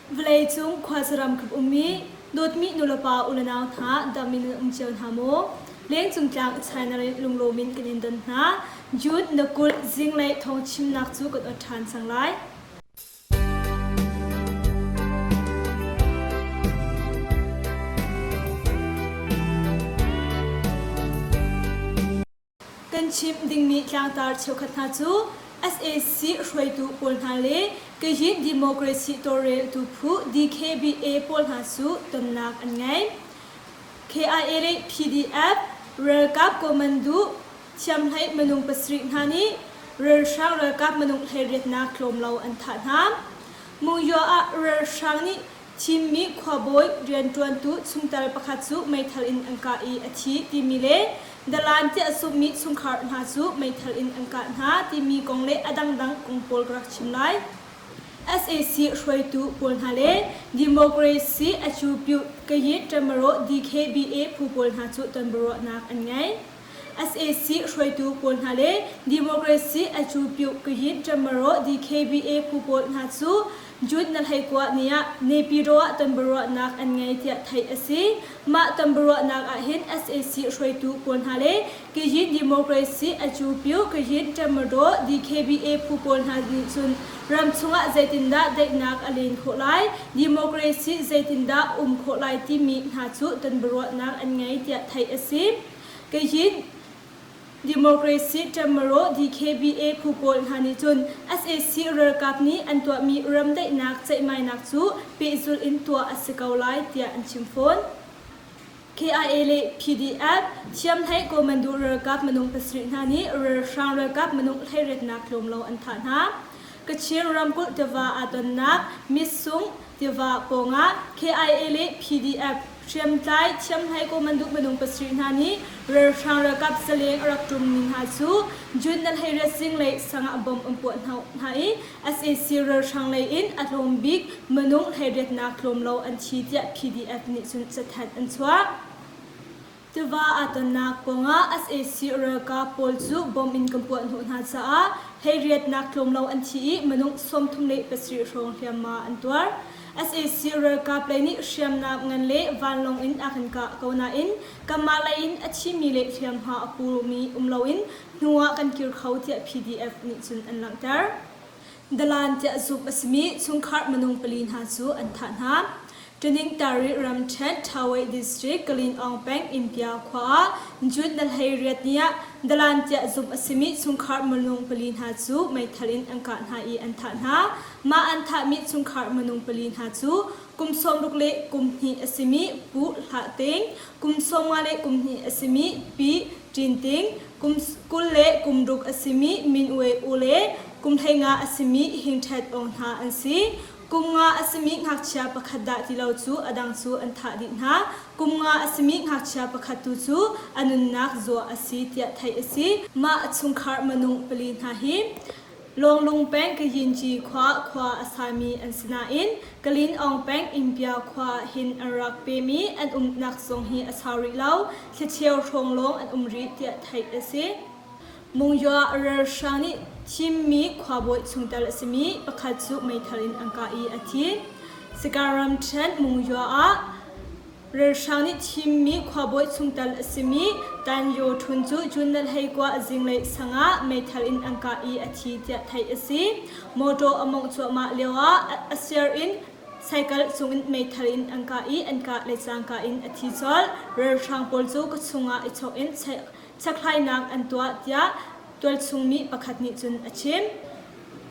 Vawleicung khuasaram kip ummi dawtmi nulepa ulenau hna dam in nan um cio hna maw? Lengcung tlang China lunglawm in kan in don hna. June na 20 zinglei thawngchimnak cu kan ot ṭhan cang lai. Kan chimh dingmi tlangtar cheukhat hna cu sac hruaitu pawl hna le Kayin Democracy tawlreltu phu DKBA pawl hna cu tonnak an ngei. KIA le PDF ralkap commando thiamhlei minung pasarih hna nih ralhrang ralkap minung hleiriatnak tlawm lo an thah hna. Mungyaw ah ralhrang nih Thimmi khuabawi rianṭuantu chungtel pakhat cu meithal in an kah i a thi timi le dalaan tiah zumhmi chungkhar hna cu meithal in an kah hna timi kong le a dangdang kong pawl ka rak chim lai. Sac hruaitu pawl hna le Democracy Acu-Pyuh Kayin Ṭamaro DKBA phu pawl hna cu tonbiaruahnak an ngei. Sac hruaitu pawl hna le Democracy Acu-Pyuh Kayin Ṭamaro DKBA phu pawl hna cu June na 19 ni ah Naypyidaw ah tonbiaruahnak an ngei tiah theih a si. Mah tonbiaruahnak ah hin sac hruaitu pawl hna le Kayin Democracy Acu-Pyu Kayin Tatmadaw DKBA phu pawl hna nih cun ramchung ah zeitindah daihnak a len khawh lai, democracy zeitindah um khawh lai timi hna cu tonbiaruahnak an ngei tiah theih a si. Kayin Democracy Tatmadaw DKBA phu pawl hna nih cun sac ralkap nih an tuahmi ramdaihnak ceihmainak cu pehzulh in tuah a si ko lai tiah an chim fawn. KIA le PDF thiamhlei Kawmandu ralkap minung pasarih hna nih ralhrang ralkap minung hleiriatnak tlawm lo an thah hna. Kachin ramkulh tiva aa tonnak Mitsung tiva pawngah KIA le PDF hriamtlai thiamhlei Kawmandu minung pasarih hna nih ralhrang ralkap zaleng a rak ṭummi hna cu June na 18 zinglei sangah bomb an puah hna i sac ralhrang lei in a tlawm bik minung hleiriatnak tlawm lo an thi tiah PDF nih cun cathanh an chuah. Tiva aa tonnak pawngah sac ralkap pawl cu bomb in kan puah hnawh hna caah hleiriatnak tlawm lo an thi i minung 37 hrawng hliamhma an tuar. Sac ralkap lei nih hriamnam ngan le vanlawng in a kan kah ko nain kanmah lei in a thimi le hliamhma a pumi um loin hnu ah kan kir kho tiah PDF nih cun an langhter. Dalan tiah zumh a simi chungkhar minung pali hna cu an thah hna. Taningtari ramṭhen Thawei district Kalin-aung peng Inpia khua ah June na 18 ni ah dalan tiah zumh a simi chungkhar minung pali hna cu meithal in an kah hna i an thah hna. Mah an thahmi chungkhar minung pali hna cu kum 60 le kum hnih a simi Pu Hlah Ting, kum 50 le kum hnih a simi Pi Ṭin Ting, kum 20 le kum ruk a simi Min Ue U le kum 15 a simi Hing Ṭhet Aung hna an si. Kum nga a simi ngakchia pakhat dah ti lo cu a dang cu an thah dih hna. Kum nga a simi ngakchia pakhat tu cu a nunnak zuah a si tiah theih a si. Mah a chungkhar minung pali hna hi Lawnglung peng Kayinci khua khua a sami an si nain Kalin Aung peng Inpia khua hin an rak pemi an umnak zong hi a sau rih lo. Thlacheu hrawng lawng an um rih tiah theih a si. Mungyaw ralhrang nih thimmi khuabawi chungtel a simi pakhat cu meithal in an kah i a thi. Sagaing ramṭhen Mungyaw ah ralhrang nih thimmi khuabawi chungtel a simi Tan Yaw Htun cu June na 19 zinglei sang ah meithal in an kah i a thi tiah theih a si. Mawṭaw a mawngh cuahmah lioah a sir in Cycle cungin meithal in an kah i an kah le cangka in a thi colh. Ralhrang pawl cu ka chungah i chok in chekhlainak an tuah tiah tualchung mi pakhat nih cun a chim.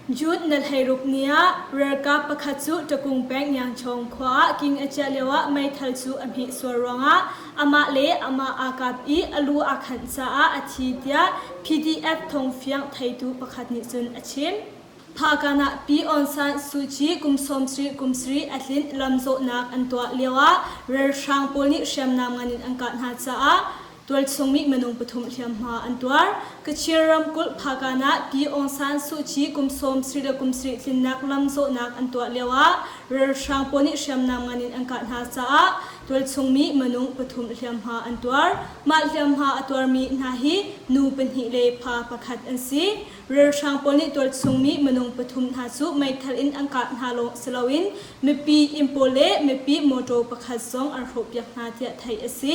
June na 16 ni ah ralkap pakhat cu Ṭakung peng Yangchong khua ah king a chiah lioah meithal cu a hmeh sual ruangah amah le amah aa kap i a lu aa khanh caah a thi tiah PDF thawngfiang theitu pakhat nih cun a chim. Phakan ah Pi Aung San Suu Kyi kum 70 kum sarih a tlinh lamzawhnak an tuah lioah ralhrang pawl nih hriamnam ngan in an kah hna caah tualchung mi minung pathum hliamhma an tuar. Kachin ramkulh Phakan ah Pi Aung San Suu Kyi kum 70 le kum sarih tlinnak lamzawhnak an tuah lioah ralhrang pawl nih hriamnam ngan in an kah hna caah. Tualchung mi minung pathum hliamhma an tuar. Mah hliamhma a tuarmi hna hi nu pahnih le pa pakhat an si. Ralhrang pawl nih tualchung mi minung pathum hna cu meithal in an kah hna lawng si loin mipi inn pawl le mipi mawṭaw pakhat zong an hrawhpiak hna tiah theih a si.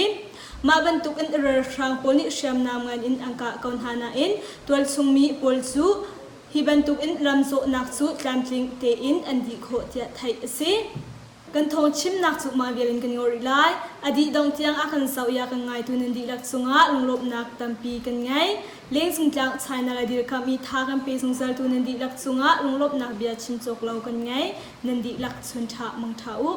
Mah bantuk in ralhrang pawl nih hriamnam ngan in an kah ko hna nain tualchung mi pawl cu hi bantuk in lamzawhnak cu tlamtling tein an dih khawh tiah theih a si. Kan thawngchimnak cu mah vial in kan ngol rih lai. A dih dongh tiang a kan zoh i a kan ngaitu nan dihlak cungah lunglawmhnak tampi kan ngei. Lengcungtlang China le dirkamh i tha kan pe zungzaltu nan dihlak cungah lunglawmhnak bia chim cawk lo kan ngei. Nan dihlak chun ṭha mangṭha u.